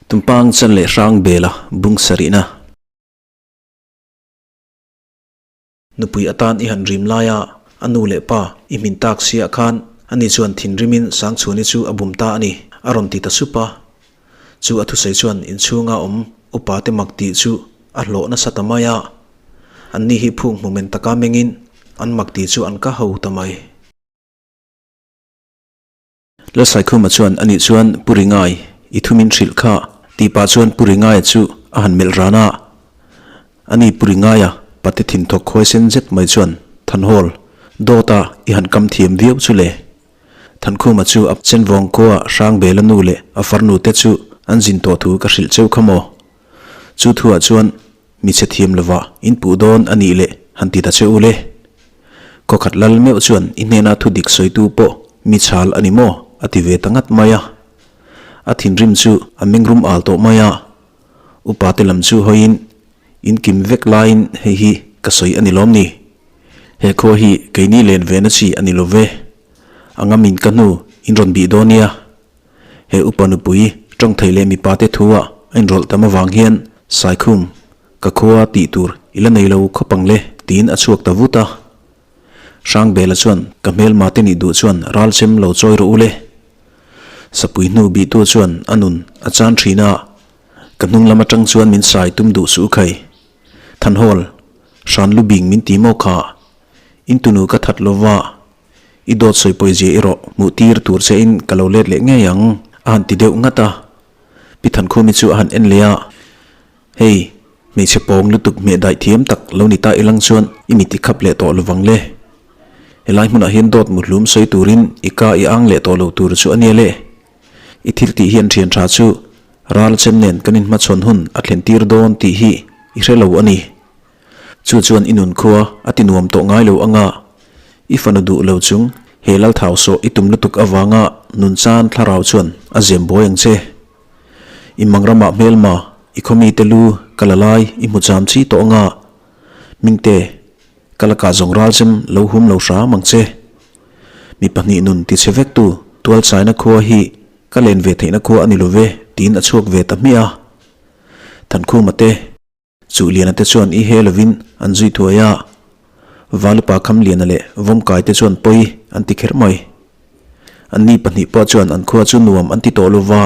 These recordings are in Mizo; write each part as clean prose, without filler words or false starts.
Tumpang chan leh hrang bela bung sarihna. Nupui atan i han rim laia a nu leh pa i hmin tak siah khan ani chuan thinrimin Sangchhuani chu a bum ta a ni, a rawn ti ta sup a. Chu a thusawi chuan inchhunga awm upa te mak tih chu a hlawh nasa ta mai a. Anni hi phuk hmu men taka mengin an mak tih chu an ka ho ta mai. Lalsaikhuma chuan anih chuan Pu Ringai, i thu min hrilh kha, tih pah chuan Pu Ringaia chu a han melh ran a. Ani Pu Ringaia pate thinthawk khuaisen zet mai chuan Thanhawl, dawta i han kam thiam viau chu le. Thankhuma chu a chenvawng khua Hrangbela nu leh a farnu te chu an zin tawh thu ka hrilh cheu kha maw? Chu thuah chuan Mi chhe thiam lova in puh dawn a nih leh han ti ta che u le. Khawkhat lal meuh chuan i hnena thu dik sawitu pawh mi chhal a ni maw? a ti ve ta ngat mai a. A thinrim chu a mengrum al tawh mai a. Upa te lam chu hawiin in kim vek laiin hei hi ka sawi a ni lawm ni? He khua hi keini len ve na chi a ni lo ve. A ngamin ka hnu in rawn bih dawn nia. He upa nupui tawngthei leh mipa te thu ah a inrawlh tam avang hian Saikhum, ka khua tih tur i la nei lo khawp ang le tiin a chhuak ta vut a. Hrangbela chuan ka hmelma te nih duh chuan ral chem lo chawi rawh u le. Sapui hnu bihtu chuan a nun a chan thin a, ka hnung lam atang chuan min sai tum duh suh khai. Thanhawl, hran lu bing min ti maw kha? In tunu ka that lova I dawt sawi pawi zia erawh hmuh tir tur che in ka lo let leh ngei ang, a han ti deuh ngat a. Pi Thankhumi chu a han en leh a, Hei, hmeichhe pawng lutuk hmeh daih thiam tak lo ni ta ilang chuan i mit i khap leh tawh lovang le. Helai hmunah hian dawt muhlum sawi turin i ka i ang leh tawh lo tur chu a nia le. I thil tih hian thian tha chu ral chem nen kan inhmachhawn hun a thlen tir dawn tih hi i hre lo a ni. Chu chuan i nun khua a ti nuam tawh ngai lo anga i fanu duh lo chung he Lalthau sawh i tum lutuk avanga nun chan thlarau chuan a zem buai ang che. I mangrama hmelma i khawmite lu ka la lai i hmu cham chi tawh anga Mingte, ka lakah zawng ral chem lo hum lo hram ang che. Mi pahnih nun ti che vek tu tualchaina khua hi ka len ve theihna khua a ni lo ve tiin a chhuak ve ta hmiah a. Thankhuma te. Chu Liana te chuan i he lovin an zui thuai a, Valupa Kham Liana leh Vawmkai te chuan pawi an ti kher mai. Anni pahnih pawh chuan an khua chu nuam an ti tawh lova,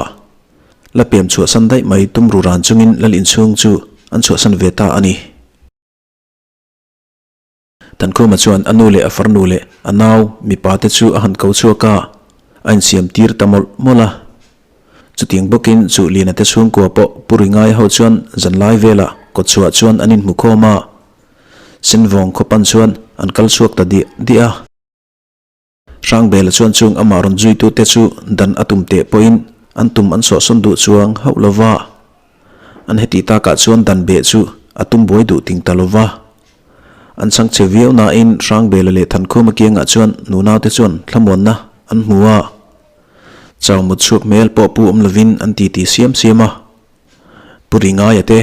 la pem chhuahsan daih mai tum ru ran chungin lal inchhung chu an chhuahsan ve ta a ni. Thankhuma chuan a nu leh a farnu leh a nau mipa te chu a han ko chhuak a, a insiam tir ta mawlh mawlh a. Chutiang bawkin chu Liana te chhungkua pawh Pu Ringai ho chuan zanlai velah kawtchhuah chuan an inhmu khawm a, Senvawng khaw pan chuan an kal chhuak ta diah diah a. Hrangbela chuan chung amah rawn zuitute chu dan a tum teh pawhin an tum an sawhsawn duh chuang hauh lo va. An heti takah chuan dan beh chu a tum buai duh ting ta lo va. An chhang che viau nain Hrangbela leh Thankhuma kiangah chuan nunaute chuan thlamuanna an hmu a. Chau mut chhuak hmel pawh pu awm lovin an titi siam siam a. Pu Ringaia te,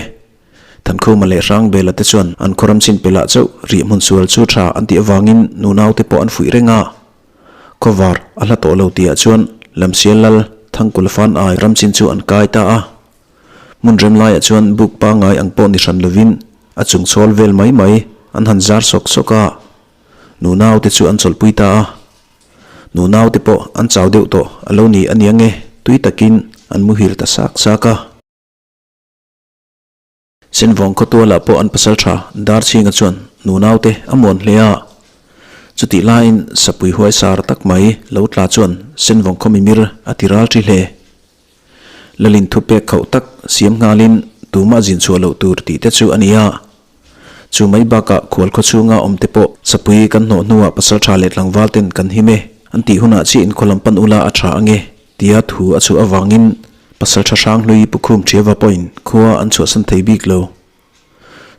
Thankhuma leh Hrangbela te chuan an khawram chin pelah chauh rih hmun sual chu tha an tih avangin nunaute pawh an fuih reng a. Khawvar a hla tawh lo tihah chuan Lamsial Lal Thangkula fan ai ram chin chu an kai ta a. Hmun rem laiah chuan buk pangngai ang pawh ni hran lovin a chung chhawl vel mai mai an han zar sawk sawk a. Nunaute chu an chawlhpui ta a. Nunaute pawh an chau deuh tawh a lo ni aniang e, tui takin an muhil ta sak sak a. Senvawng khawtualah pawh an pasal tha Darchhinga chuan nunaute a muan hle a. Chutih laiin sapui huaisar tak mai lo tla chuan Senvawng khaw mimir a ti ral thi hle. Lalin thupek khauh tak siam nghalin tumah zin chhuah loh tur tih te chu a ni a. Chu mai bakah khual khaw chhunga awm te pawh sapui kan hnawh hnuah pasal tha leh tlangval ten kan him e an tih hunah chiah inkhawlam lam pan ula a tha ange tia thu a chhuah avangin pasal tha hrang hlui Pukhum Thiava pawhin khua an chhuahsan thei bik lo.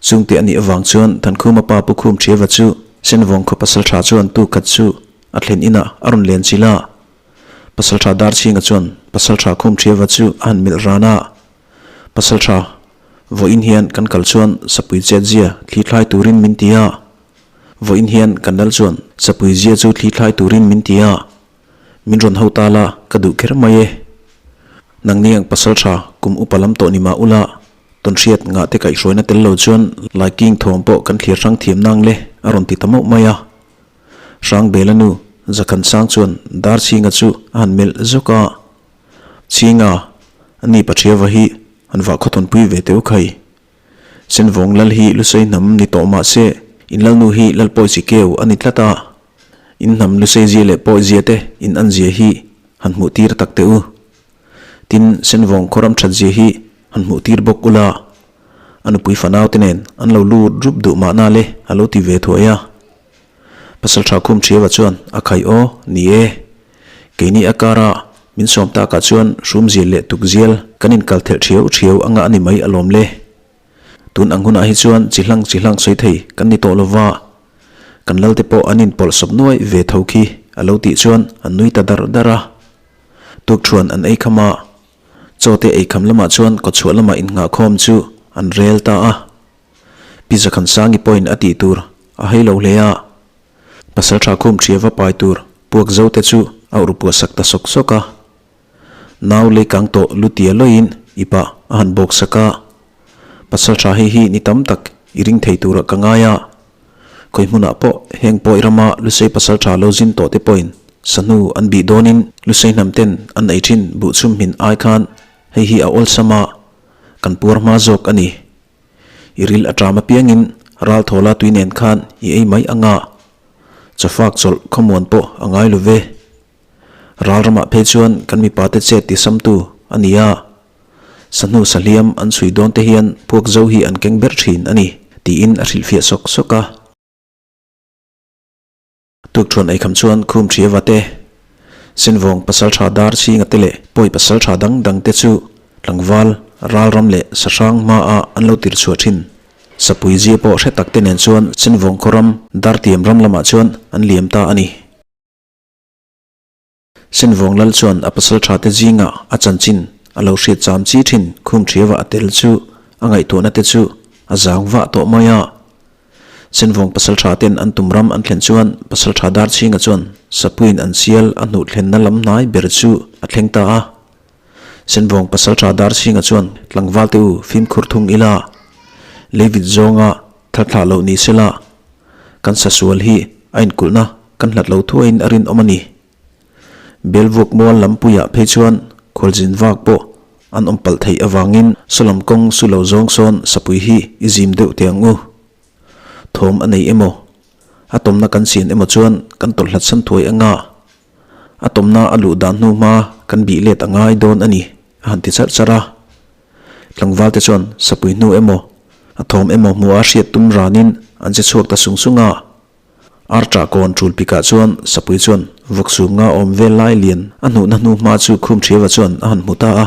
Chungte a nih avang chuan Thankhuma pa Pukhum Thiava chu Senvawng khaw pasal tha chuan tu khat chu a thlen inah a rawn len chilh a. Pasal tha Darchhinga chuan pasal tha Khum Thiava chu a han melh ran a. Pasal tha, vawiin hian kan kal chuan sapui chet zia thli thlai turin min ti a. Vawiin hian kan lal chuan sapui zia chu thli thlai turin min ti a. Min rawn ho ta la ka duh kher mai e. Nangni ang pasaltha kum upa lam tawh ni mah ula, tawnhriat ngah te kaihhruaina tel lo chuan Laiking thawm pawh kan thlir hrang thiam nang le, a rawn ti ta mauh mai a. Hrangbela nu Zakhansang chuan Darchhinga chu a han melh zawk a, Chhinga, ani Pathiava hi han vah khawthawnpui ve teu khai. Senvawng lal hi Lusei hnam ni tawh mah se, in lalnu hi Lalpawi chi keu a ni tlat a. In hnam Lusei zia leh Pawi zia te in an zia hi han hmuh tir tak teh u. Tin, Senvawng khawram that zia hi han hmuh tir bawk ula, a nupui fanau te nen an lo lut rup duh mahna le a lo ti ve thuai a. Pasaltha Khum Thiava chuan a khai aw, ni e. Keini a kara min sawm takah chuan hrumzial leh tukzial kan inkal thelh thiau thiau anga a ni mai alawm le. Tun ang hunah hi chuan chi hlang chi hlang sawi thei kan ni tawh lova, kan lalte pawh an inpawlh sawp nuai ve tho khi a lo tih chuan an nui ta dar dar a. Tukṭhuan an ei kham a, chaw te ei kham lamah chuan kawtchhuah lamah innghahkhawm chu an rel ta a. Pi Zakhansangi pawhin a tih tur a hei lo hle a, Pasalṭha khum ṭhia va pai tur puak zo te chu a ur puah sak ta sawk sawk a. Nau lei kang tawh lu tia lawiin i pah a han bawk sak a. Pasalṭha hei hi ni tam tak i ring thei turah ka ngai a. Khawi hmunah pawh heng pawi rama Lusei pasalṭha lo zin tawh te pawhin sahnu an bih dawnin Lusei hnam ten an ei ṭhin buh chhum hmin ai khan hei hi a awlsam a, kan puar hma zawk a ni. I ril a ṭam apiangin ral thawla tui nen khan i ei mai ang a, chawfak chawlh khawmuan pawh a ngai lo ve. Ral ramah phei chuan kan mipate chet tisamtu a ni a, sahnu sahliam an chhui dawn te hian puak zo hi an keng ber ṭhin a ni, tiin a hrilhfiah sawk sawk a. Tukṭhuan eikham chuan khum ṭhia va te, Senvawng pasalṭha dar chhinga te leh pawi pasalṭha dang dang te chu tlangval, ralram leh sahrang hmaah an lo tir chhuah ṭhin. Sapui zia pawh hre tak te nen chuan Senvawng khawram Dartiam ram lamah chuan an liam ta a ni. Senvawng lal chuan a pasalṭha te zingah a chanchin a lo hriat cham chi ṭhin khum ṭhiava a tel chu a ngaihtuahna te chu a zang vah tawh mai a. Senvawng pasalṭha ten an tum ram an thlen chuan pasalṭha Darchhinga chuan Sapuiin an sial a hnuh thlenna lam hnai ber chu a thleng ta a. Senvawng pasalṭha Darchhinga chuan tlangval te u fimkhur thung ila, Leivit zawnga thar thlah loh ni sela, kan sasual hi a inkulhna kan hlat lo thuaiin a rinawm a ni. Belvuak mual lampuiah phei chuan khualzin vak pawh an awm palh theih avangin sawlam kawng su lo zawng sawn sapui hi i zim deuh teh ang u. Thawm a nei emaw, a tawmna kan sian emaw chuan kan tawlh hlat san thuai anga a tawmna a luh dan hnu hma kan bih let a ngai dawn a ni a han ti charh charh a. Tlangval te chuan sapui hnu emaw, a thawm emaw hmuha hriat tum ranin an che chhuak ta sung sung a. Ar ṭah kawn ṭul pikah chuan sapui chuan vawksum nga awm vel lai lian a hnuhna hnu hma chu khum ṭhiava chuan a han hmu ta a.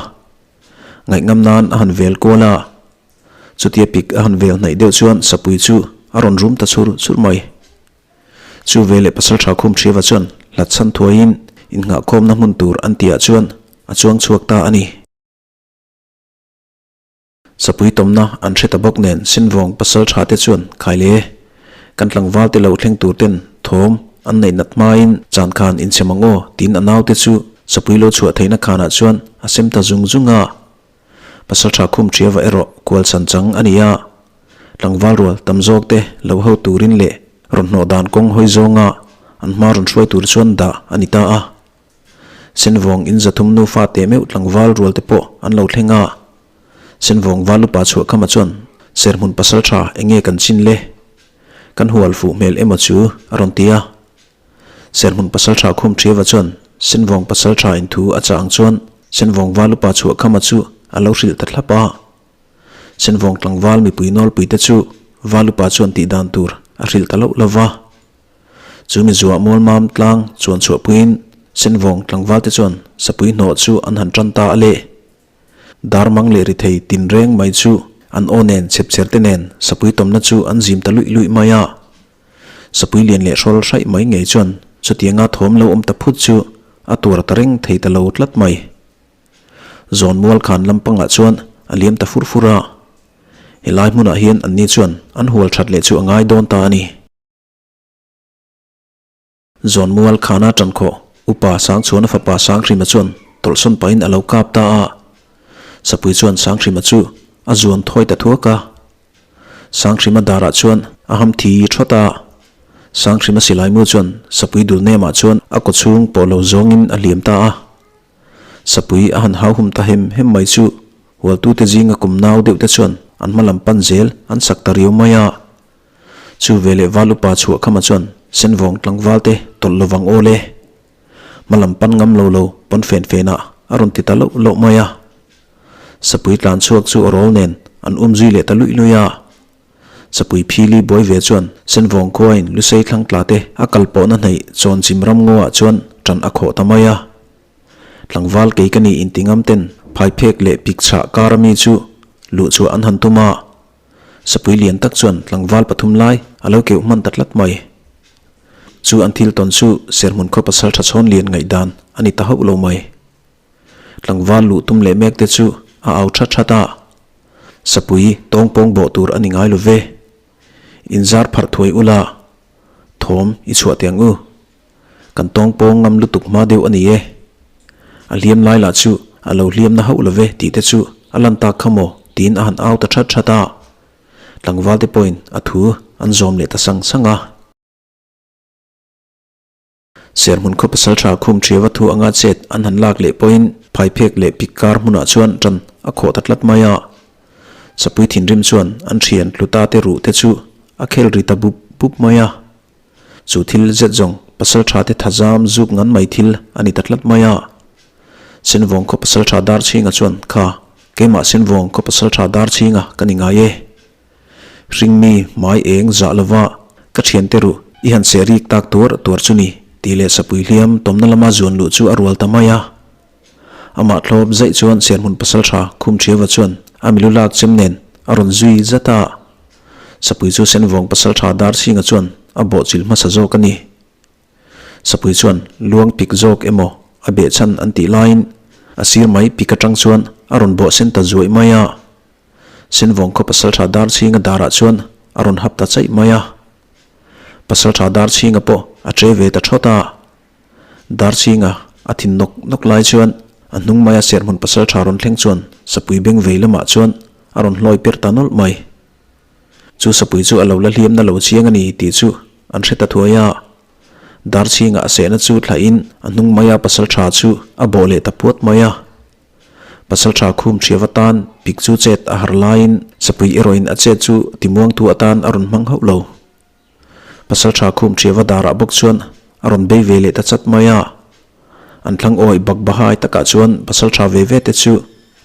Ngaihngam nan a han vel kual a. Chutia pik a han vel hnaih deuh chuan sapui chu a rawn rum ta chhur chhur mai. Chu veleh pasalṭha khum ṭhiava chuan hlat chhan thuaiin innghahkhawmna hmun tur an tihah chuan a chuang chhuak ta a ni. Sapui tawmna an hre ta bawk nen Sinvawng pasal tha te chuan khai le. Kan tlangval te lo thleng tur ten thawm an neih nat hmain chan khan inchhem ang aw tiin a naute chu sapui lo chhuah theihna khanah chuan a sem ta zung zung a. Pasal tha khum ṭhiava erawh kual chan chang a ni a. Tlangval rual tam zawk te lo ho turin leh rawn hnawh dan kawng hawi zawnga an hma rawn hruai tur chuan dah a ni ta a. Senvawng in 300 nufa teh meuh tlangval rual te pawh an lo thleng a. Senvawng val upa chhuah khama chuan serhmun pasal tha eng nge kan chin le? Kan hual fuh hmel emaw chu a rawn ti a. Serhmun pasal tha khum thiava chuan Senvawng pasal tha in thu a chah ang chuan Senvawng val upa chhuah khama chu a lo hrilh ta thlap a. Senvawng tlangval mipui nawlpui te chu val upa chuan tih dan tur a hrilh ta loh lova. Chu mi zuah mualmam tlang chuan chhuahpuiin Senvawng tlangval te chuan sapui hnawh chu an han tan ta a le. Darmang leh rithei tinreng mai chu an aw nen chhepchher te nen sapui tawmna chu an zim ta luih luih mai a. Sapui lian leh hrawl hraih mai ngei chuan chutianga thawm lo awm ta phut chu a tuar ta reng thei ta lo tlat mai. Zawn mual khan lampangah chuan a liam ta fur fur a. Helai hmunah hian anni chuan an hual that leh chu a ngai dawn ta a ni. Zawnmual khana ṭan khawh upa Sangchhuana fapa Sanghrima chuan tawlhsawn pahin a lo kap ta a. Sapui chuan Sanghrima chu a zuan thawi ta thuak a. Sanghrima darah chuan a ham thi thawt a. Sanghrima silai mu chuan Sapui dul nemah chuan a kawchhung pawh lo zawngin a hliam ta a. Sapui a han hauhum ta hem hem mai chu hualtute zinga kum nau deuh te chuan an hma lam pan zel an sak ta riau mai a. Chu veleh val upa chhuah khama chuan senvawng tlangval te tawlh lovang aw le. Hma lam pan ngam lo lo pawn fen fen ah a rawn ti ta loh loh mai a. Sapui tlan chhuak chu a rawl nen an um zui leh ta luih luih a. Sapui phili buai ve chuan senvawng khuain lusei thlang tla te a kal pawhna hnaih chawn chim ram ngaw ah chuan tan a khawh ta mai a. Tlangval kei ka ni inti ngam ten phaiphek leh pik chhah kar ami chu luh chhuah an han tum a. Sapui lian tak chuan tlangval pathum lai a lo keuh hman ta tlat mai. Chu an thil tawn chu serhmun khaw pasal tha chhawn lian ngaihdan a ni ta hauh lo mai. Tlangval luh tum leh mek te chu a au that that a, Sapui tawng pawng bawh tur a ni ngai lo ve. Inzar pharh thuai ula, thawm i chhuah teh ang u. Kan tawng pawng ngam lutuk hma deuh a ni e. A hliam lai lah chu a lo hliam na hauh lo ve tih te chu a lan tak kha maw tiin a han au ta that that a. Tlangval te pawhin a thu an zawm leh ta sang sang a. Serhmun khaw pasal tha khum thiau a thu anga chet an han lak leh pawhin phaiphek leh pik kar hmunah chuan tan a khawh ta tlat mai a. Chapui thinrim chuan an thian tluta te ruh te chu a khel ri ta bup bup mai a. Chu thil zet zawng pasal tha te thazam zuk ngan mai thil a ni ta tlat mai a. Senvawng khaw pasal tha dar chhinga chuan kha keimah Senvawng khaw pasal tha dar chhinga ka ni ngai e. Hringmi hmai eng zah lova ka thiante ruh i han seh rik tak tuar tuar chu ni tih leh sapui hliam tawmna lama zuan luh chu a rual ta mai a. Amah thlawp zaih chuan Serhmun pasal tha Khum Thiava chuan a milu lak chem nen a rawn zui zat a. Sapui chu Senvawng pasal tha Darchhinga chuan a bawhchilh hmasa zawk a ni. Sapui chuan luang pik zawk emaw a behchhan an tih laiin a sir mai pik atang chuan a rawn bawh sen ta zuaih mai a. Senvawng khaw pasaltha Darchhinga darah chuan a rawn hap ta chaih mai a. Pasaltha Darchhinga pawh a che ve ta thawt a. Darchhinga a thin nawk nawk lai chuan a hnung maia serhmun pasaltha rawn thleng chuan sapui beng vei lamah chuan a rawn hlawi per ta nawlh mai. Chu sapui chu a lo la hliam na lo chiang a ni tih chu an hre ta thuai a. Darchhinga a sehna chu thlahin a hnung maia pasal tha chu a bawh leh ta puat mai a. Pasal tha khum thiau atan pik chu chet a har laiin sapui erawhin a chet chu timuangtu atan a rawn hmang hauh lo. Pasal tha khum thiau a darah bawk chuan a rawn bei ve leh ta chat mai a. An thlang awi bak bahai takah chuan pasal tha ve ve te chu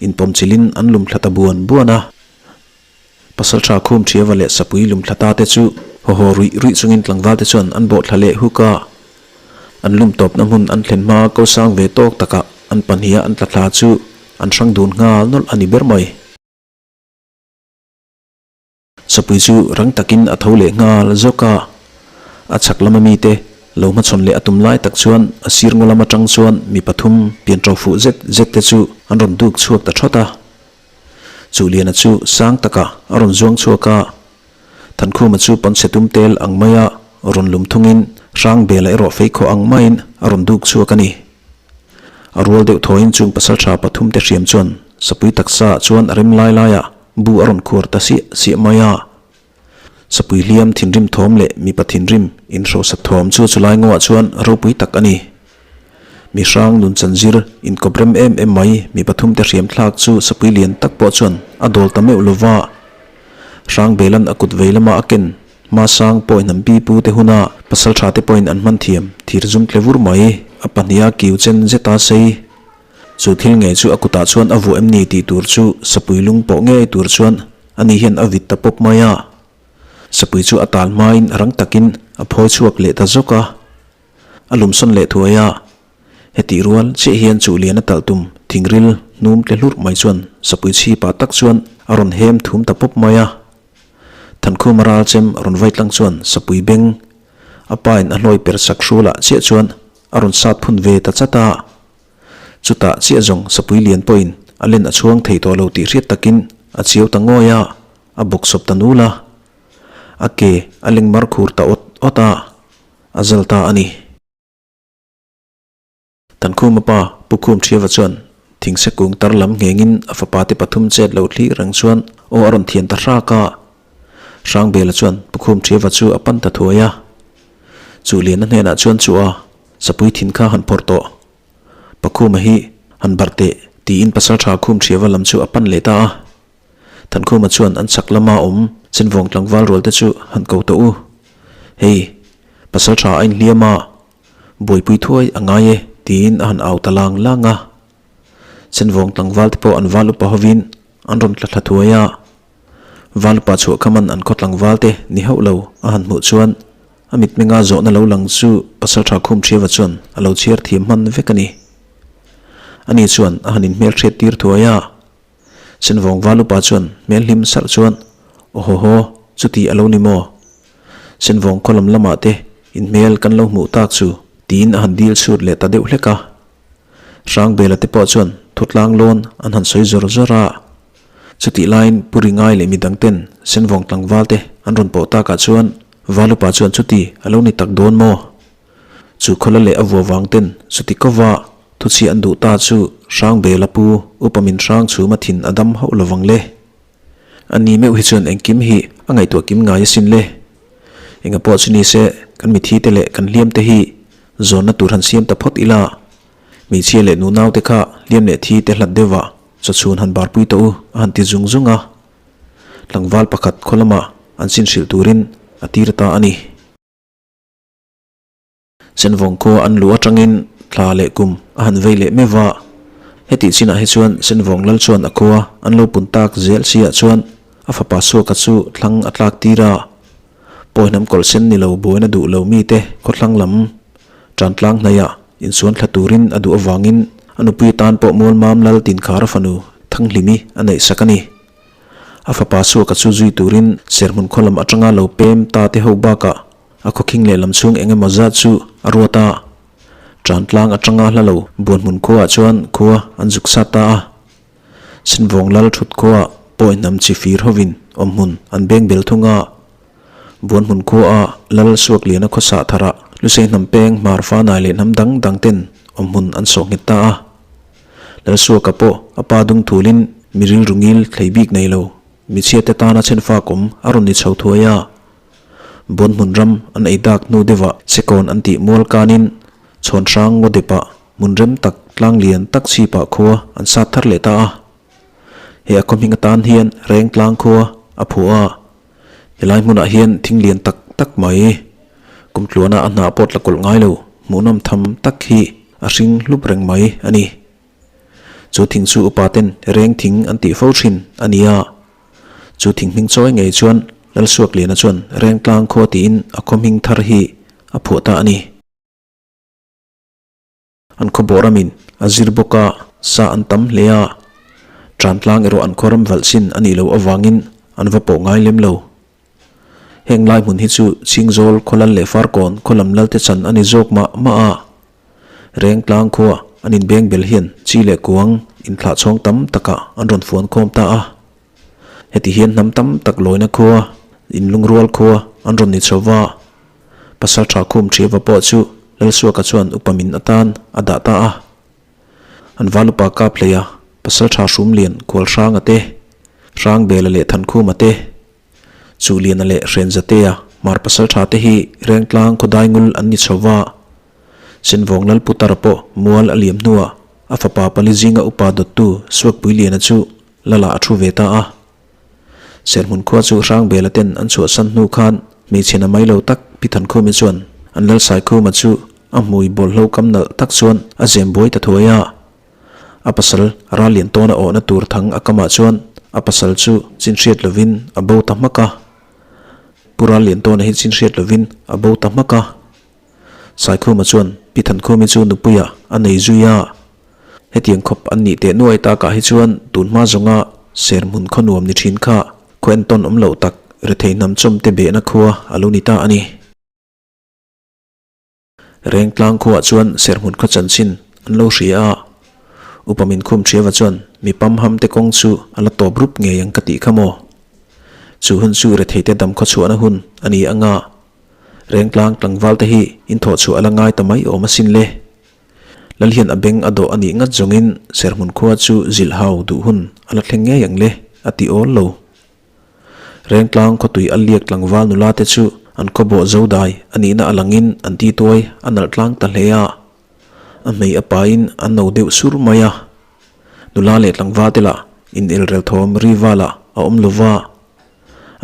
inpawmchilhin an lum thla ta buan buan a. Pasalṭha khum ṭhiava leh sapui lum thla ta te chu haw haw ruih ruih chungin tlangval te chuan an bawh thla leh huk a. An lum tawpna hmun an thlen hma ko sang ve tawk takah an pahniha an tla thla chu an hrang dun nghal nawlh a ni ber mai. Sapui chu rang takin a tho leh nghal zawk a. A chhak lama mite lo hmachhawn leh a tum lai tak chuan a sir ngaw lam atang chuan mi pathum pian ṭo fuh zet zet te chu an rawn duk chhuak ta ṭhawt a. Chuhliana chu sang takah a rawn zuang chhuak a, Thankhuma chu pawnchhe tum tel ang maia rawn lum thungin Hrangbela erawh feikhawh ang maiin a rawn duk chhuak a ni. A rual deuh thawiin chung pasaltha pathum te hriam chuan sapui taksa ah chuan a rem lai laiah bu a rawn khuar ta siah siah mai a. Sapui hliam thinrim thawm leh mipa thinrim inhrosa thawm chu chulai ngawah chuan ropui tak a ni. Mi hrang nun chanzir inkawp rem em em mai mi pathum te hriam thlak chu sapui lian tak pawh chuan a dawl ta meuh lova. Hrang Belan a kut vei lama a ken hma sang pawhin hnam pi pu te huna pasal tha te pawhin an hman thiam thir zum tle vur mai a pahniha kiu chen zeta sei. Chu thil ngei chu a kutah chuan a vuah em ni tih tur chu sapui lung pawh ngei tur chuan ani hian a vit ta pawp mai a. Sapui chu a tal hmain rang takin a phawi chhuak leh ta zawk a. A lumsawn leh thuai a, hetih rual chiah hian chuh lian a talh tum thingril hnum tle hlurh mai chuan sapui chhipah tak chuan a rawn hem thum ta pawp mai a. Thankhuma ral chem rawn vai tlang chuan sapui beng a pain a hlawi per sak hrulah chiah chuan a rawn sat phun ve ta chat a. Chutah chiah zawng sapui lian pawhin a len a chhuang thei tawh lo tih hriat takin a chiau ta ngawi a, a bawksawp ta nul a. A ke a leng mar khur ta awt awt a. A zal ta a ni. Thankhuma pa Pu Khum Thiava chuan Thingse kung tar lam nghengin a fapa te pathum chet lo thlir reng chuan aw a rawn thian ta hrak a. Hrangbela chuan Pukhum Thiava chu a pan ta thuai a. Chu Liana hnenah chuan chu a sapui thin kha han phawrh tawh. Pakhuma hi han barh teh tiin Pasaltha Khum Thiava lam chu a pan leh ta a. Thankhuma chuan an chak lama awm Chenvawng tlangval rual te chu han ko tawh u. Hei, Pasaltha a inhliam a, buaipui thuai a ngai e tiin a han au ta lang lang a. Chenvawng tlangval te pawh an val upa hovin an rawn tla thla thuai a. Val upa chhuah khaman an khaw tlangval te ni hauh lo a han hmuh chuan a mitmenga zawhna lo lang chu Pasaltha Khum Thiava chuan a lo chhiar thiam hman vek a ni. Ani chuan a han inhmelhriat tir thuai a. Senvawng val upa chuan hmel hlim sarh chuan, Awhawhaw, chuti a lo ni maw? Senvawng khaw lam lamah te inhmel kan lo hmuh tak chu, tiin a han dil chhut leh ta deuh hlek a. Hrangbela te pawh chuan thutlang lawn an han sawi zawr zawr a. Chutih laiin Pu Ringai leh midang ten Senvawng tlangval te an rawn pawh takah chuan val upa chuan chuti a lo ni tak dawn maw? Chu khawla leh a vua vang ten chuti kova thuchhi an duh ta chu Hrangbela pu upa min hrang chhuma thin a dam hauh lovang le. A ni meuh hi chuan engkim hi a ngaihtuah kim ngai asin le. Enga pawh chu ni se kan mithi te leh kan hliam te hi zawnna tur han siam ta phawt ila. Hmeichhia leh nunau te kha hliam leh thi te hlat deuhah chawchhun han barpui tawh u a han ti zung zung a. Tlangval pakhat khaw lamah an chin hrilh turin a tir ta a ni. Senvawng khua an luh atangin thla leh kum a han vei leh meuh va. Hetih chinah hi chuan Senvawng lal chuan a khua an lo pun tak zel siah chuan a fapa Suaka chu thlang a tlak tir a. Pawihnam kawlh sen ni lo buaina duh lo mite khawthlang lam tantlang hnaiah insuan thla turin a duh avangin a nupui atan pawh Mualmam lal Tinkhara fanu Thanghlimi a neih sak a ni. A fapa Suaka chu zui turin Serhmun khaw lam atanga lo pem ta te ho bakah a khawkhing lehlam chhung eng emaw zat chu a ruat a. Tantlang atanga hla lo Buanhmun khuaah chuan khua an zuk sat ta a. Sinvawng lal thut khuaah pawihnam chi fir hovin awmhmun an beng bel thung a. Buanhmun khuaah lal Suakliana khawsah tharah Lusei hnam peng hmar fanai leh hnam dang dang ten awmhmun an sawh nghet ta a. Lal Suaka pawh a pa dung thulin mi rilru ngil thlei bik nei lo, michhiate tana chhenfak awm a rawn ni chho thuai a. Buanhmun ram an ei dak hnu deuhah Sekawn an tih mual kanin Chhawnhrang ngaw depah Hmun rem tak, tlang lian tak chhipah khua an sat thar leh ta a. He a khaw hming atan hian reng tlang khua a phuah a. Helai hmunah hian thing lian tak tak mai, kum tluana a hnah pawh tla kawlh ngai lo, hmuhnawm tham tak hi a hring hlup reng mai a ni. Chu thing chu upa ten reng thing an tih fo thin a ni a. Chu thing hming chawi ngei chuan Lalsuakliana chuan reng tlang khua tiin a khaw hming thar hi a phuah ta a ni. An khaw bawh ramin a zir bawk a, sa an tam hle a, Tantlang erawh an khaw ram valh chin a nih loh avangin an va pawh ngai lem lo. Heng lai hmun hi chu Chhingzawl khawlal leh Farkawn khaw lam lalte chan a ni zawk mah mah a, Rengtlang khua an inbeng bel hian chi leh kuang inthlah chhawng tam takah an rawn fuan khawm ta a. Heti hian hnam tam tak lawina khua, inlungrual khua an rawn ni chho va. Pasaltha Khum Thiava pawh chu Lalsuaka chuan upa min atan a dah ta a. An val upa kap hlei a, Pasaltha Hrumlian Khualhranga te, Hrangbela leh Thankhuma te, Chuhliana leh Hrenzatea Hmar Pasaltha te hi Rengtlang khawdaingul an ni chho va. Senvawng Lalputara pawh mual a liam hnuah a fapa pali zinga upa dawttu Suakpuiliana chu Lala a thu ve ta a. Serhmun khua chu Hrangbela ten an chhuahsan hnu khan hmeichhe na mai lo tak Pi Thankhumi chuan an Lalsaikhuma chu a hmui bawlhlo kam nalh tak chuan a zem buai ta thuai a. A pasal Rallian tawna awhna tur thang a kamah chuan a pasal chu chin hriat lovin a bo ta hmak a. Pu Rallian tawna hi chin hriat lovin a bo ta hmak a. Saikhuma chuan Pi Thankhumi chu nupuiah a nei zui a. Hetiang khawp an nih teh nuai takah hi chuan tun hma zawnga serhmun khaw nuam ni thin kha khaw entawn awm loh tak rethei hnam chawm te behna khua a lo ni ta a ni. Rengtlang khuaah chuan serhmun khaw chanchin an lo hria a, Upa Minkhum Thiava chuan mi pamham te kawng chu a la tawp rup ngei ang ka tih kha maw? Chu hun chu rethei te dam khaw chhuahna hun a ni anga Rengtlang tlangval te hi inthawh chhuah a la ngai ta mai awm asin le. Lal hian a beng a dawh a nih ngat zawngin Serhmun khua chu zilh hau duh hun a la thleng ngei ang le, a ti awl lo. Rengtlang khawtui a liak tlangval nula te chu an khawbawh zo dai a nihna a langin an ti tuai a nalh tlang ta hle a. A hmei a pain a no deuh sur mai a. Nula leh tlangval te lah inelrel thawm ri valah a awm lo va.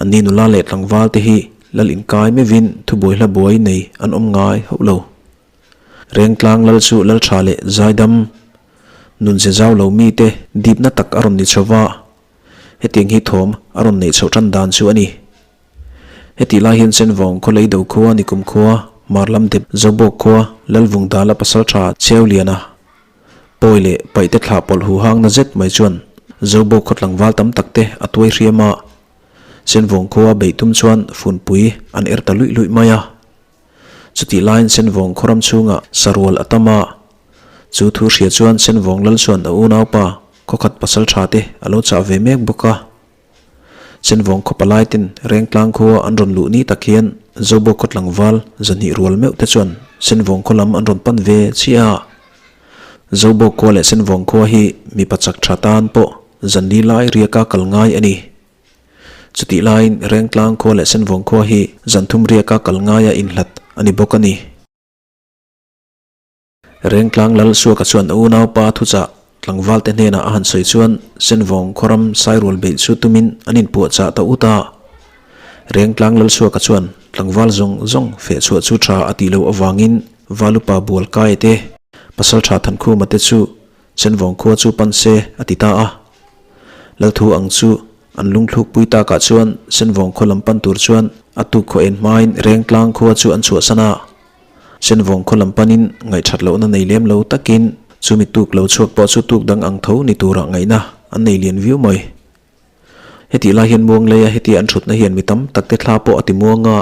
Anni nula leh tlangval te hi lal inkai meuhin thubuai hla buai nei an awm ngai hauh lo. Rengtlang lal chu lal tha leh zaidam nun ze zau lo mite dipna tak a rawn ni chho va. Hetiang hi thawm a rawn neih chhoh tan dan chu a ni. Hetih lai hian Senvawng khaw lei do khua Nikum khua, Mar lam dep Zobawk khua, Lalvung dala pasal tha Cheuliana pawi leh paihte thlah pawlh hu hang na zet mai chuan Zobawk khaw tlangval tam tak te a tuai hriam a. Senvawng khua beih tum chuan funpui an er ta luih luih mai a. Chutih laiin Senvawng khaw ram chhungah sarual a tam a. Chu thu hria chuan Senvawng lal chuan a unaupa khawkhat pasal tha te a lo chah ve mek bawk a. Senvawng khaw palai ten Rengtlang khua an rawn luh ni tak hian Zobawk khaw tlangval zahnih rual meuh te chuan Senvawng khaw lam an rawn pan ve chiah a. Zobawk khua leh Senvawng khua hi mipa chak tha tan pawh zanli lai riaka kal ngai a ni. Chutih laiin Rengtlang khua leh Senvawng khua hi zan thum riaka kal ngaia inhlat a ni bawk a ni. Rengtlang lal Suaka chuan a unaupa thuchah tlangvalte hnenah a han sawi chuan Senvawng khawram sairual beih chu tumin an inpuahchah ta ut a. Rengtlang lal Suaka chuan tlangval zawng zawng feh chhuah chu tha a tih loh avangin Valupa Bualkaia te, Pasaltha Thankhuma te chu Senvawng khua chu pan se a ti ta a. Lalthu ang chu an lungthlukpui takah chuan Senvawng khaw lam pan tur chuan a tuk khaw en hmain Rengtlang khua chu an chhuahsan a. Senvawng khaw lam panin ngaihthat lohna nei lem lo takin chumi tuk lo chhuak pawh chu tuk dang ang tho ni turah ngaihna an nei lian viau mai. Hetih lai hian muang leia hetia an thutna hian mi tam tak te thla pawh a ti muang a,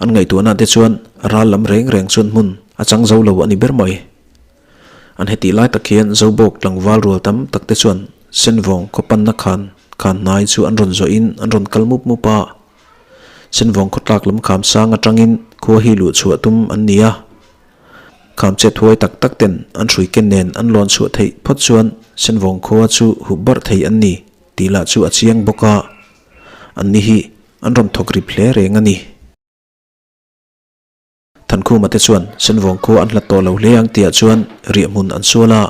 an ngaihtuahna te chuan ral lam reng reng chuan hmun a chang zo lo a ni ber mai. An hetih lai tak hian Zobawk tlangval rual tam tak te chuan Senvawng khaw panna khan khan hnai chu an rawn zawhin an rawn kal mup mup a. Senvawng khawtlak lam kham sang atangin khua hi luh chhuah tum an ni a. Kham chet huai tak tak ten an hrui ken nen an lawn chhuah theih phawt chuan Senvawng khua chu hup barh thei an ni tih lah chu a chiang bawk a. An ni hi an rawn thawk rip hle reng a ni. Thankhuma te chuan Senvawng khua an hlat tawh lo hle ang tihah chuan riah hmun an sual a.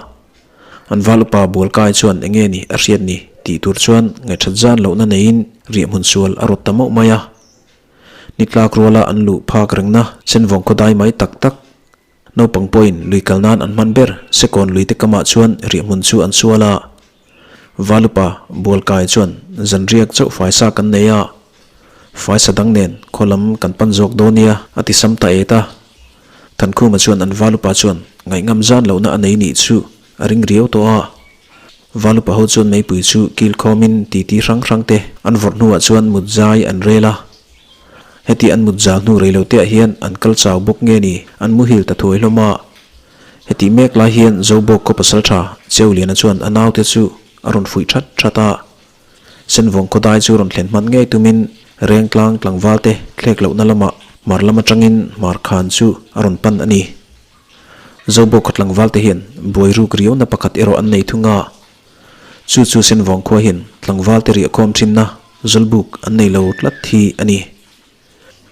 An val upa Bualkai chuan eng nge ni a hriat ni tih tur chuan ngaihthat zan lohna neiin riah hmun sual a rawt ta mauh mai a. Ni tlak ruala an luh phak rengna Senvawng khaw dai mai tak tak naupang pawhin lui kal nan an hman ber Sekawn lui te kamah chuan riah hmun chu an sual a. Val upa Bualkai chuan zanriak chauh faisa kan nei a, faisa dang nen khaw lam kan pan zawk dawn nia a ti sam ta et a. Thankhuma chuan an val upa chuan ngaihngam zan lohna a nei nih chu a ring riau tawh a. Val upa ho chuan meipui chu kil khawmin titi hrang hrang te an vawrh hnuah chuan mut zai an rel a. Heti an mut zal hnu rei lo teah hian an kal chau bawk nge ni an muhil ta thuai hlawm a. Hetih mek lai hian Zobawk khaw pasal tha Cheuliana chuan a naute chu a rawn fuih that that a. Senvawng khawdai chu rawn thlen hman ngei tumin Rengtlang tlangval te thlek lohna lamah hmar lam atangin hmar khan chu a rawn pan a ni. Zobawk khaw tlangval te hian buai ruk riauna pakhat erawh an nei thung a. Chu chu Senvawng khua hian tlangval te riahkhawm thinna Zawlbuk an nei lo tlat hi a ni.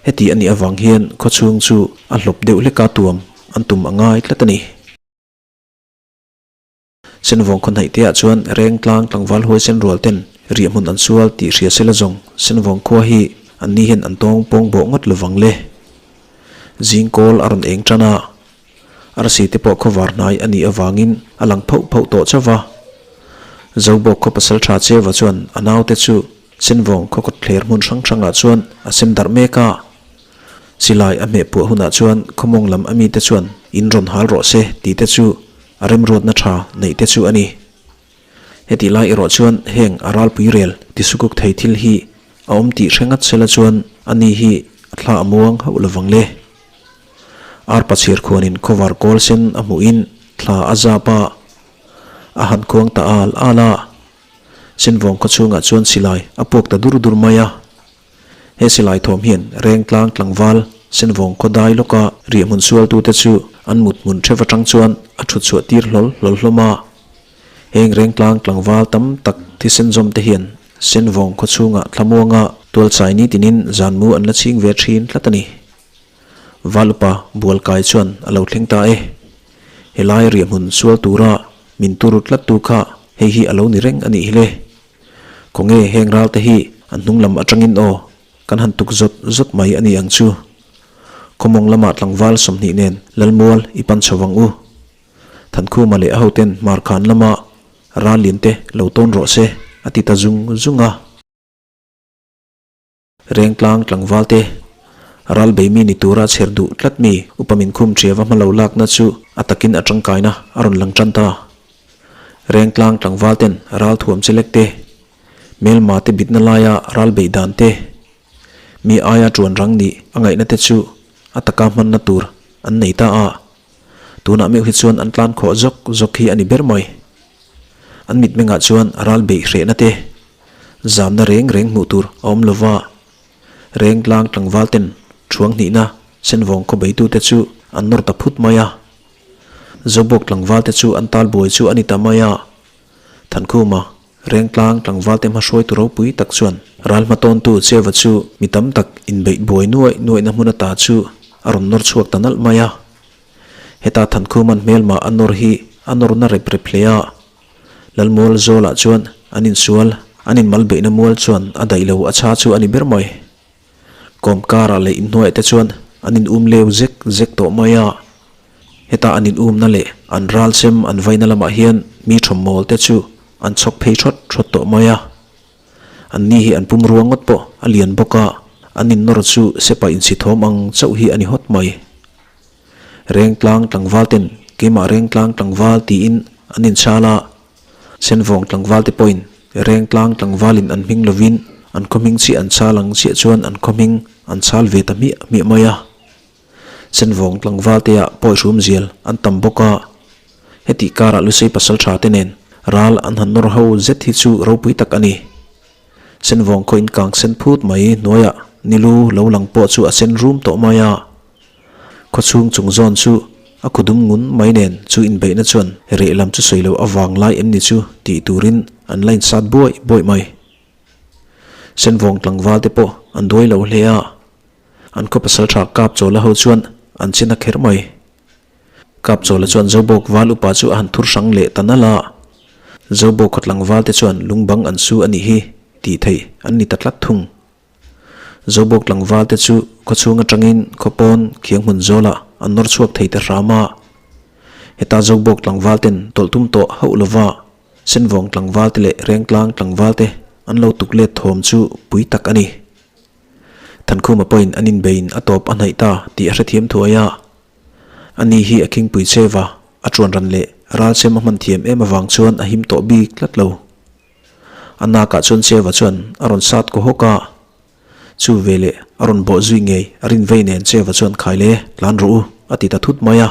Heti a nih avang hian khawchhung chu a hlawp deuh hleka tuam an tum a ngai tlat a ni. Senvawng khaw hnaih teah chuan Rengtlang tlangval huaisen rual ten riah hmun an sual tih hria sela zawng Senvawng khua hi an ni hian an tawng pawng bawh ngawt lovang le. Zing kawl a rawn eng tan a, arsi te pawh khawvar hnai a nih avangin a lang phauh phauh tawh chauh va. Zobawk khaw pasal tha Cheva chuan a naute chu Senvawng khaw kawt thler hmun hrang hrangah chuan a sem darh mek a. Silai a hmeh puah hunah chuan khawmawng lam a mite chuan in rawn hal rawh se tih te chu a remruatna tha neih te chu a ni. Hetih lai erawh chuan heng a ralpui rel tisukuk thei thil hi a awm tih hre ngat sela chuan a ni hi a thla a muang hauh lovang le. Arpa chhir khuanin khawvar kawl sen a hmuhin thla a zap a, a han khuang ta al al a. Senvawng khaw chhungah chuan silai a puak ta dur dur mai a. He silai thawm hian Rengtlang tlangval Senvawng khaw dai lawka riahhmun sualtute chu an mut hmun theuh atang chuan a thut chhuah tir hlawl hlawl hlawm a. Heng rengtlang tlangval tam tak thisen zawm te hian Senvawng khaw chhungah thlamuanga tualchai nitinin zanmu an la chhing ve thin tlat a ni. Valupa Bualkai chuan a lo thleng ta e. Helai riahhmun sual tura min turu tlattu kha hei hi a lo ni reng a nih hi le. Khawnge heng ral te hi an hnung lam atangin aw kan han tuk zawt zawt mai a ni ang chu. Khawmawng lamah tlangval 20 nen Lalmual i pan chho vang u. Thankhuma leh a hoten Hmarkhan lama ral lian te lo tawn rawh se a ti ta zung zung a. Rengtlang tlangval te ral bei mi ni tura chher duh tlat mi upa min khum ṭhiava hma lo lakna chu a takin a ṭangkaina a rawn lang ṭan ta. Rengtlang tlangval ten ral thuam chelek te, hmelma te bitna laia ral beih dan te, mi aia ṭuan rang nih a ngaihna te chu a taka hmanna tur an nei ta a. Tunah meuh hi chuan an tlan khawh zawk zawk hi a ni ber mai. An mitmengah chuan ral beih hrehna te, Zamna reng reng hmuh tur a awm lova, Rengtlang tlangval ten thuang hnihna senvawng khaw beitute chu an nawr ta phut mai a. Zobawk tlangval te chu an tal buai chu a ni ta mai a. Thankhuma, Rengtlang tlangval te hmahruaitu ropui tak chuan ral hmatawntu Cheva chu mi tam tak inbeih buai nuaih nuaihna hmun ata chu a rawn nawr chhuak ta nalh mai a. Heta Thankhuman hmelmah a nawr hi a nawrna rep rep hle a. Lalmual Zawlah chuan an insual, an inmal beihna mual chuan a daih lo a chha chu a ni ber mai. Kawm karah leh inhnuaiah te chuan an in um leu zek zek tawh mai a. Heta an in umna leh an ral sem an vaina lamah hian mi thawmmawl te chu an chhawk phei thawt thawt tawh mai a. An ni hi an pum rua ngawt pawh a lian bawk a, an innawr chu sepa insi thawm ang chauh hi a ni hawt mai. Rengtlang tlangval ten keimah Rengtlang tlangval tiin an inchhal a, Senvawng tlangval te pawhin Rengtlang tlangvalin an hming lovin an khaw hming chiah an chhal ang chiah chuan an khaw hming an chhal ve ta hmiah hmiah mai a. Senvawng tlangval te ah pawi hrum zial an tam bawk a, hetih karah Lusei pasal tha te nen ral an han nawr ho zet hi chu ropui tak a ni. Senvawng khaw inkang sen phut mai hnuaiah nilu lo lang pawh chu a sen rum tawh mai a. Khawchhung chung zawn chu a khudum ngun mai nen chu inbeihna chuan reh lam chu sawi loh avang lai em ni chu tih turin an la insat buai buai mai. Senvawng tlangval te pawh an duai lo hle a, an khaw pasal tha kap chawla ho chuan an che na kher mai. Kap chawla chuan Zobawk val upa chu a han thur hrang leh ta nalh a, Zobawk khaw tlangval te chuan lungbang an su a nih hi tih theih an ni ta tlat thung. Zobawk tlangval te chu khawchhung atangin khawpawn khiang hmun zawlah an nawr chhuak thei ta hram a. Heta Zobawk tlangval ten tawlh tum tawh hauh lova Senvawng tlangval te leh Rengtlang tlangval te an lo tuk let thawm chu pui tak a ni. Thankhuma pawhin an inbeiin a tawp a hnaih ta tih a hrethiam thuai a. Ani hi a khingpui cheva a tuan ran leh ralchem a hman thiam em avang chuan a him tawh bik tlat lo. A nakah chuan Cheva chuan a rawn sat kaw hawk a, chu veleh a rawn bawh zui ngei a rin vei nen Cheva chuan khai le, tlan rawh u, a ti ta thut mai a.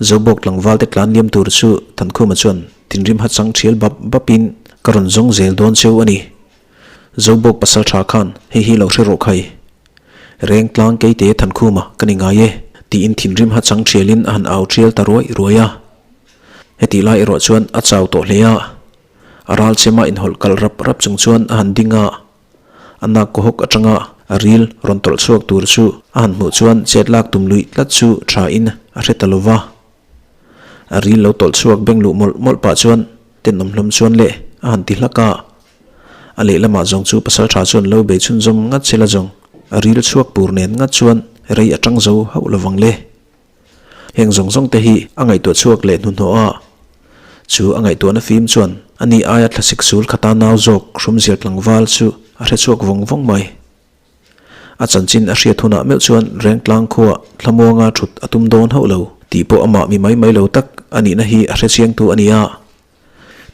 Zobawk tlangval te tlan liam tur chu Thankhuma chuan thinrim hachang thial bap bapin ka rawn zawng zel dawn cheu a ni. Zobawk pasal tha khan hei hi lo hre rawh khai. Reng tlang keite Thankhuma ka ni ngai e, tiin thinrim hachang thialin a han au thial ta ruai ruai a. Hetih lai erawh chuan a chau tawh hle a, a ral chema inhawlh kalh rap rap chung chuan a han ding a, a nak kaw hawk atanga a ril rawn tawlh chhuak tur chu a han hmuh chuan chet lak tum luih tlat chu tha in a hre ta lo va. A ril lo tawlh chhuak beng luh mawlh mawlh pah chuan tenawm hlawm chuan leh a han ti hlak a, a lehlamah zawng chu pasal tha chuan lo bei chhunzawm ngat sela zawng a ril chhuak pur nen ngat chuan rei a tang zo hauh lovang le. Heng zawng zawng te hi a ngaihtuah chhuak leh hnuhnawh a, chu a ngaihtuahna fim chuan a ni aia thlasik sul khata nau zawk hrumzial tlangval chu a hre chhuak vawng vawng mai. A chanchin a hriat hunah meuh chuan Rengtlang khuaa Thlamuanga thut a tum dawn hauh lo tih pawh amah mi mai mai lo tak a nihna hi a hre chiangtu a ni a.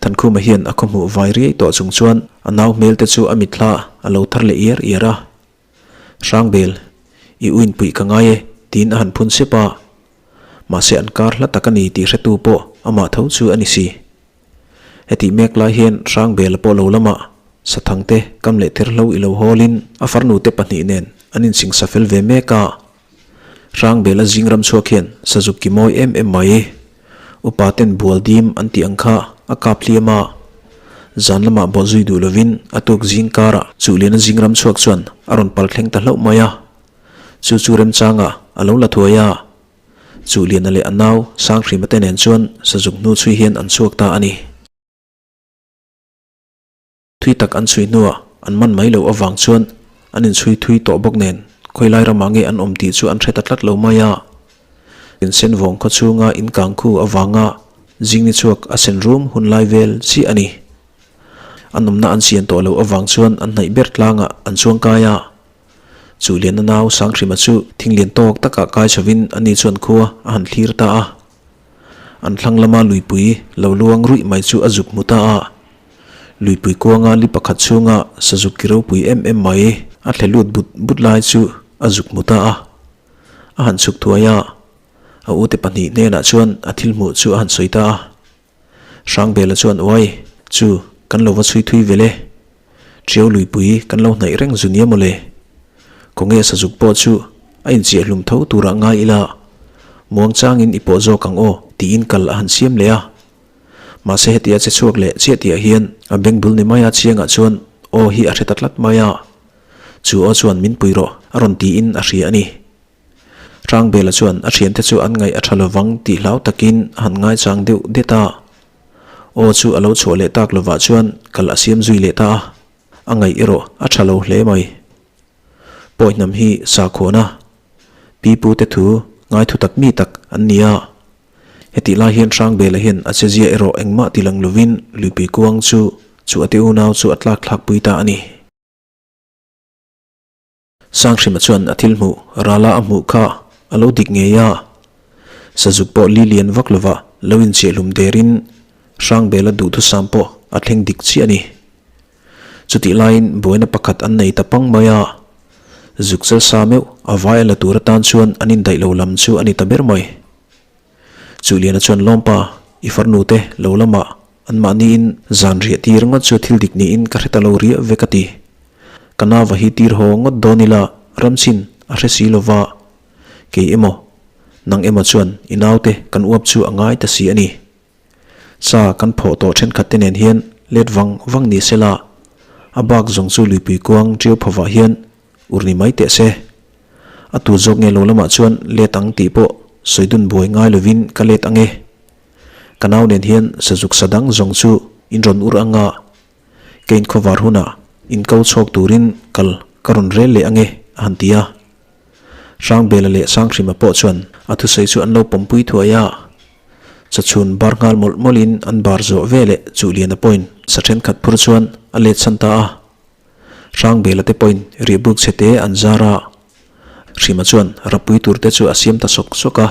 Thankhuma hian a khawhmuh vai riai tawh chung chuan a nau hmel te chu a mitthla a lo thar leh iar iar a. Hrangbel, i uin puih ka ngai e, tiin a han phun sep a. Mahse an kar hla tak a ni tih hretu pawh amah tho chu a ni si. Hetih mek lai hian Hrangbela pawh lo lamah Sathangte kam leh therhlo i lo hawlin a farnute pahnih nen an insingsa fel ve mek a. Hrangbela zing ram chhuak hian sazuk ki mawi em em mai. Upa ten bual dim an tih ang kha a kap hliam a. Zan lamah bawh zui duh lovin a tuk zing karah Chuhliana zing ram chhuak chuan a rawn pal thleng ta hlauh mai a. Chu chu remchangah a lo la thuai a. Chuhliana leh a nau Sanghrima te nen chuan sazuk hnu chhui hian an chhuak ta a ni. Thui tak an chhui hnuah an man mai loh avang chuan an inchhui thui tawh bawk nen khawilai ramah nge an awm tih chu an hre ta tlat lo mai a. Insen vawng khaw chhunga inkang khu avanga zingni chhuak a sen rum hun lai vel chiah a ni. An awmna an sian tawh loh avang chuan an hnaih ber tlangah an chuang kai a. Chu Liana nau Sanghrima chu thinglian tawk takah kai chhovin ani chuan khua a han thlir ta a. An thlang lama luipui lo luang ruih mai chu a zuk hmu ta a. Luipui kuanga li pakhat chhunga sazuk ki ropui em em mai a thle lut but but lai chu a zuk hmu ta a. A han chhuk thuai a, a ute pahnih hnenah chuan a thil hmuh chu a han sawi ta a. Hrangbela chuan uai chu kan lo va chhui thui vel e. Ṭiau luipui kan lo hnaih reng zu nia mawle. Khawnge sazuk pawh chu a inchiah hlum tho turah ngai ila, muang changin i pawh zawk ang aw tiin kal a han siam leh a. Mahse hetia che chhuak leh chiah tihah hian a beng bul ni maia chiangah chuan aw hi a hre ta tlat mai a. Chu aw chuan min pui rawh a rawn tiin a hria a ni. Hrangbela chuan a thiante chu an ngaih a tha lovang tih hlau takin a han ngaichang deuh det a. Aw chu a lo chhuah leh tak lovah chuan kal a siam zui leh ta a, a ngaih erawh a tha lo hle mai. Pawi hnam hi sakhuana, pi pu te thu ngai thu tak mi tak an ni a. Hetih lai hian Hrangbela hian a chezia erawh engmah ti lang lovin luipui kuang chu chu a te unau chu a tlak thlak pui ta a ni. Sanghrima chuan a thil hmuh rala a hmuh kha a lo dik ngei a, sazuk pawh li lian vak lova lo inchiahlum derin Hrangbela duhthusam pawh a thleng dik chiah a ni. Chutih laiin buaina pakhat an nei ta pang mai a, zuk chalsa meuh a vai a la tur atan chuan an indaih lo lam chu a ni ta ber mai. Chuhliana chuan Lawmpa, i farnu te lo lamah Anmahniin zan riah tir ngawt chu thil dik niin ka hre ta lo riah ve ka ti. Ka nava hi tir haw ngawt dawn ila ramchin a hre si lova, kei emaw, nang emaw chuan i naute kan uap chu a ngai ta si a ni. Sa kan phawh tawh thenkhat te nen hian let vang vang ni sela, a bak zawng chu luipui kuang ṭiau phovah hian ur ni mai teh se. A tu zawk nge lo lamah chuan let ang tih pawh sawi dun buai ngai lovin ka let ang e. Ka nau nen hian sazuk sa dang zawng chu in rawn ur ang a, ka inkhawvar hunah in ko chhawk turin kal ka rawn rel leh ang e, a han ti a. Hrangbela leh Sanghrima pawh chuan a thusawi chu an lo pawmpui thuai a. Chachhun bar nghal mawlh mawlhin an bar zawh veleh Chuhliana pawhin sa thenkhat phur chuan a let chhan ta a. Hrangbela te pawhin riahbuk chhete an zar a, Hrima chuan rapui tur te chu a siam ta sawk sawk a.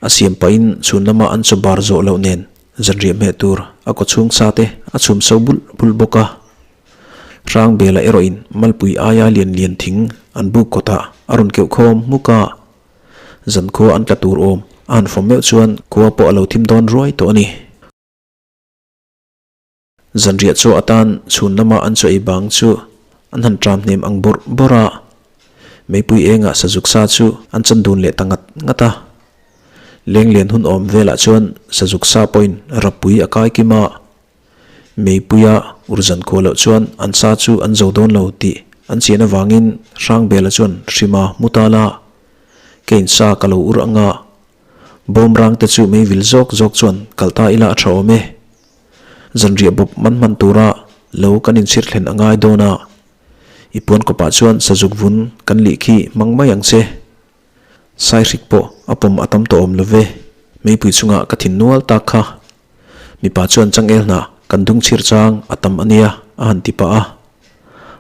A siam pahin chhun lama an chaw bar zawh loh nen zanriah hmeh tur a kaw chhung sa te a chhum so bulh bulh bawk a. Hrangbela erawhin malpui aia lian lian thing an buk kawtah a rawn keuh khawm hmuk a. Zankhua an tla tur awm a han fawm meuh chuan khua pawh a lo thim dawn ruai tawh a ni. Zanriah chaw atan chhun lama an chaw ei bang chu an han tram hnem ang bawrh bawrh a, meipui engah sazuk sa chu an chan dun leh ta ngat ngat a. Lenglian hun awm velah chuan sazuk sa pawhin rappui a kai kim a, meipuia urzan khuah loh chuan an sa chu an zo dawn lo tih an chian avangin Hrangbela chuan hrima hmu tal a, Kein sa ka lo ur ang a, Bawmrang te chu meivil zawk zawk chuan kal ta ila a tha awm e. Zanriah bawp man hman tura lo kan inchhir thlen a ngai dawn a, i puan kawpah chuan sazuk vun kan lih khi hmang mai ang che. Saihrik pawh a pawm a tam tawh awm lo ve, meipui chungah ka thin nual tak kha. Mipa chuan changel hnah kan dung chhir chang a tam a nia a han ti pah a.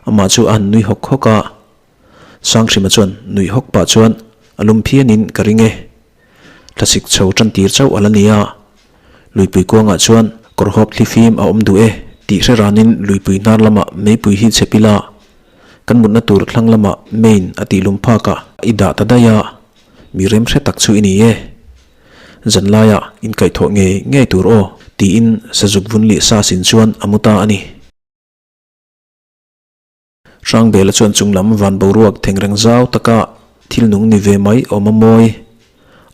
Amah chu a han nui hawk hawk a. Sanghrima chuan nuih hawk pah chuan a lum phianin ka ring e. Thlasik chho tan tir chauh a la ni a. Luipui kuangah chuan kawr hawp thli fim a awm duh e tih hre ranin luipui hnar lamah meipui hi chhe pil a, kan mutna tur thlang lamah main a tih lum phakah i dah ta daih a, mi rem hre tak chu i ni e. Zanlaiah inkaihthawh ngei ngei tur aw tiin sazuk vun lih sa sin chuan a mu ta a ni. Hrangbela chuan chunglam van boruak thengreng zau taka thil nung ni ve mai awm a mawi.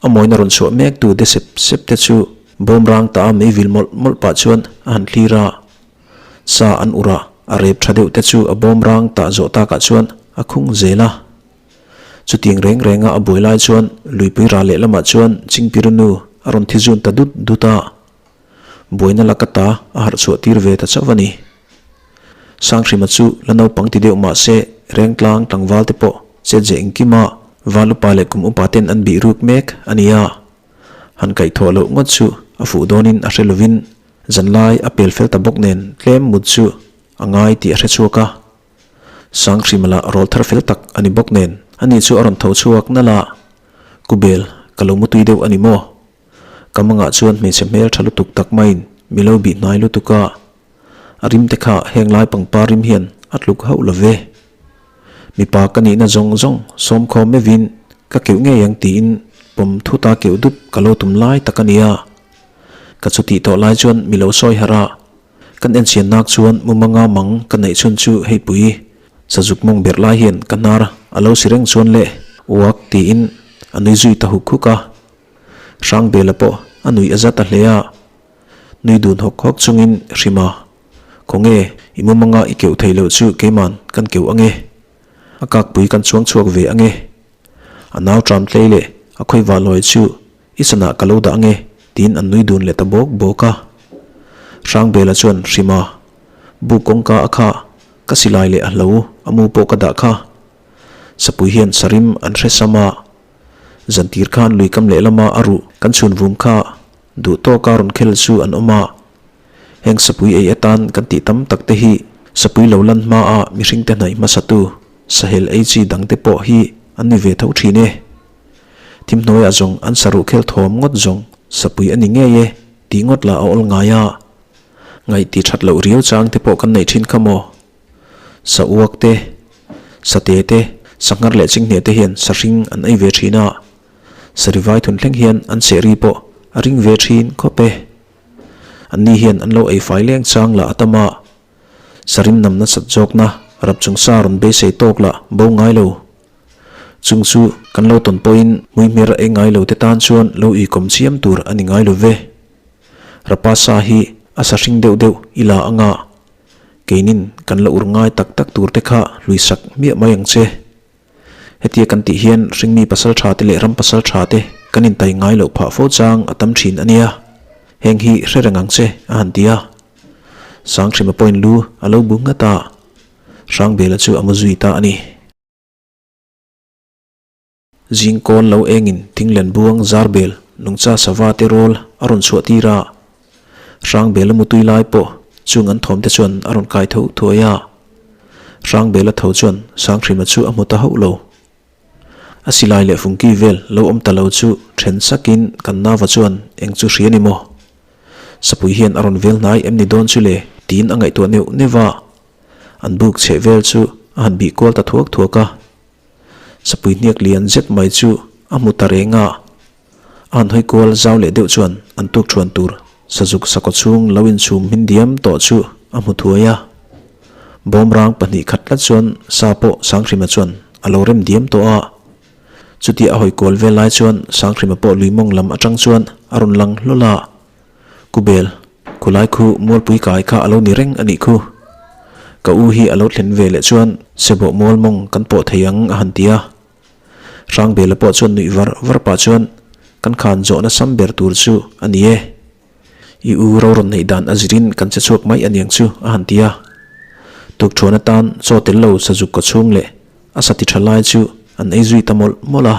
A mawina rawn chhuah mek tu de sep sep te chu bawm rang ta a mei vil mawlh mawlh pah chuan a han thlir a. Sa an urh a, a rep tha deuh te chu a bawm rang tah zawh takah chuan a khung zel a. Chutiang reng renga a buai lai chuan luipui ral lehlamah chuan Chingpiru nu a rawn thi zun ta dut dut a. Buaina laka ta a harh chhuah tir ve ta chauh a ni. Sanghrima chu la naupang ti deuh mah se Rengtlang tlangval te pawh chet zeh engkima val upa leh kum upa ten an bih ruk mek a ni a. Han kaihthawh loh ngawt chu a fuh dawnin a hre lovin zanlai a pel fel ta bawk nen tlem mut chu a ngai tih a hre chhuak a. Sanghrima lah rawl thar fel tak a ni bawk nen ani chu a rawn tho chhuak nalh a, Kubel, ka lo mutui deuh a ni maw? Ka mangah chuan hmeichhe hmel tha lutuk tak maiin mi lo bih hnai lutuk a, a rim te kha heng lai pangpar rim hian a tluk hauh lo ve. Mipa ka nihna zawng zawng sawmkhawm meuhin ka keuh ngei ang tiin pawm thuta keuh dup ka lo tum lai tak a nia. Ka chutih tawh lai chuan mi lo sawi harh a, kan enchian nak chuan mumanga mang ka neih chhun chu hei pui sazuk mawng ber lai hian ka hnar a lo si reng chuan le uak tiin a nui zui ta huk huk a. Hrangbela pawh a nuih a za ta hle a, nui dun hawk hawk chungin Hrima, Khawnge, i mumanga i keuh thei loh chu keiman kan keuh ange, a kakpui kan chuang chhuak ve ange, a nau tram tlei leh a khawi vahlawi chu i sanah ka lo dah ange tiin an nui dun leh ta bawk bawk a. Hrangbela chuan Hrima, Buk kawngka a kha, ka silai leh a hlo a mu pawh ka dah kha, sapui hian sarim an hre sam a, Zantir khan lui kam lehlama a ruh kan chhun vum kha duh tawka rawn khel chu an awm a. Heng sapui ei atan kan tih tam tak te hi sapui lo lan hmaa mihringte hnaih hmasatu sahel ei chi dangte pawh hi an ni ve tho thin e. Thimhnuaiah zawng an saruh khel thawm ngawt zawng sapui a ni ngei e tih ngawt lah a awl ngai a. Ngaih tih that loh riau chang te pawh kan neih thin kha maw? Sa uak te, sa te te, sanghar leh chinghne te hian sa hring an ei ve thin a, sarivai thun thleng hian an cheh ri pawh a ring ve thin khawp e. Anni hian an lo ei fai leng chang lah a tam a, sarim nam nasat zawkna rap chung sa rawn beisei tawk lah bo ngai lo. Chung chu kan lo tawn pawhin hmuihmer a ei ngai lo te tan chuan lo uikawm chiam tur a ni ngai lo ve. Rapa sa hi a sa hring deuh deuh i la anga Keinin kan la ur ngai tak tak tur te kha hlui sak miah mai ang che. Hetia kan tih hian hringmi pasal tha te leh ram pasal tha te kan intai ngai loh phah fo chang a tam thin a nia. Heng hi hre reng ang che a han ti a. Sanghrima pawhin lu a lo bu nghat a, Hrangbela chu a mu zui ta a ni. Zingkawn lo engin thinglen buang zarbel nungcha sava te rawl a rawn chhuah tir a, Hrangbela mutui lai pawh chung an thawm te chuan a rawn kai tho thuai a. Hrangbela tho chuan Sanghrima chu a hmu ta hauh lo. A silai leh fungki vel lo awm ta lo chu then sakin kan nauva chuan eng chu hria ni maw? Sapui hian a rawn vel hnai em ni dawn chu le? tiin a ngaihtuah neuh neuh a. An buk chheh vel chu a han bih kual ta thuak thuak a. Sapui hniak lian zet mai chu a hmu ta reng a, a han hawi kual zau leh deuh chuan an tuk thuan tur sazuk sakhaw chhung lo inchhum hmin diam tawh chu a hmu thuai a. Bawmrang pahnih khat tlat chuan sa pawh Sanghrima chuan a lo rem diam tawh a. Chutia a hawi kual vel lai chuan Sanghrima pawh lui mawng lam atang chuan a rawn lang hlawl a. Kubel, khulai khu mualpui kai kha a lo ni reng a nih khu. Ka u hi a lo thlen ve leh chuan sebawh mual mawng kan pawh thei ang a han ti a. Hrangbela pawh chuan nuih var var pah chuan kan khan zawhna sam ber tur chu a ni e. I u ro rawn neih dan a zirin kan che chhuak mai a niang chu a han ti a. Tukṭhuan atan chaw tel lo sazuk kaw chhung leh a sa ti ṭha lai chu an ei zui ta mawlh mawlh a.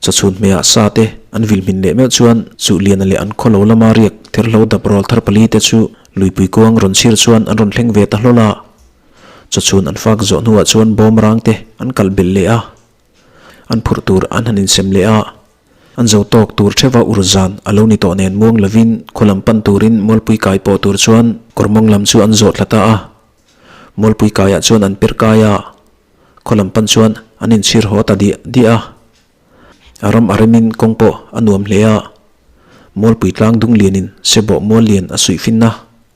Chawchhun hmeiah sa te an vil hmin leh meuh chuan Chuhliana leh an khawlo lama riak therhlo dap rawl thar pali te chu luipui kuang rawn chhir chuan an rawn thleng ve ta hlawl a. Chawchhun an fak zawh hnuah chuan bawm rang te an kalh belh leh a, an phurh tur an han insem leh a. An zo tawk tur theuha ur zan a lo ni tawh nen muang lovin khaw lam pan turin mualpui kai pawh tur chuan kawrmawng lam chu an zawh thla ta a. Mualpui kaiah chuan an per kai a. Khaw lam pan chuan an inchhir haw ta diah diah a. A ram a remin kawng pawh a nuam hle a. Mualpui tlang dung lianin sebawh mual lian a suih finna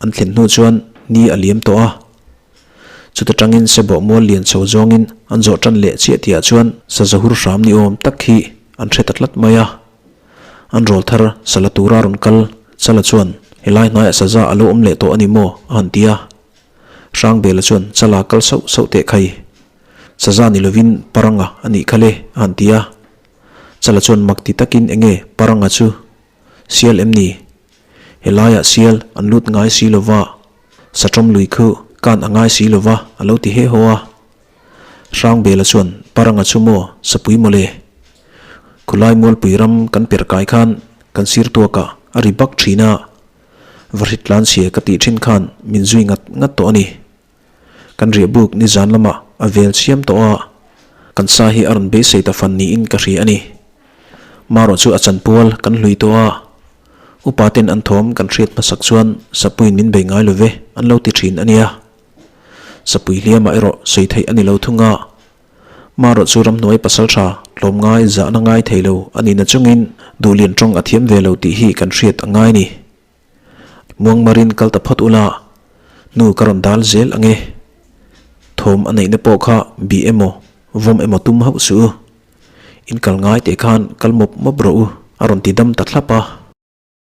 an thlen hnu chuan ni a liam tawh a. Chuta tangin sebawh mual lian chho zawngin an zawh tan leh chiah tihah chuan saza hur hram ni awm tak hi an hre ta tlat mai a. An rawl thar sala tura rawn kal Chala chuan, Helai hnaiah saza a lo awm leh tawh a ni maw? a han ti a. Hrangbela chuan, Chala kal sauh sauh teh khai. Saza ni lovin Paranga a nih kha le, a han ti a. Chala chuan mak ti takin, Enge Paranga chu? Sial em ni? Helaiah sial an lut ngai si lova, satawm lui khu kan a ngai si lova a lo ti he haw a. Hrangbela chuan, Paranga chu maw, sapui maw le? Khulai Mualpui ram kan per kai khan kan sir tuakah a ri bak thin a, va hrit tlan chhia ka tih thin khan min zui ngat ngat tawh a ni. Kan riahbuk nizan lamah a vel chiam tawh a, kan sa hi a rawn beisei ta fan niin ka hria a ni. Marawh chu a chanpual kan hlui tawh a, upa ten an thawm kan hriat hmasak chuan sapuiin min bei ngai lo ve an lo ti thin a nia. Sapui hliamah erawh sawi theih a ni lo thung a, marawh chu ramhnuai pasal tha tlawmngai zahna ngai thei lo a nihna chungin duhlian tawng a thiam ve lo tih hi kan hriat a ngai a ni. Muangmarin kal ta phawt ula, hnu ka rawn dal zel ang e. Thawm a neihna pawh kha bih emaw, vawm emaw tum hauh suh u. In kal ngai teh khan kal mawp mawp rawh u, a rawn ti dam ta thlap a.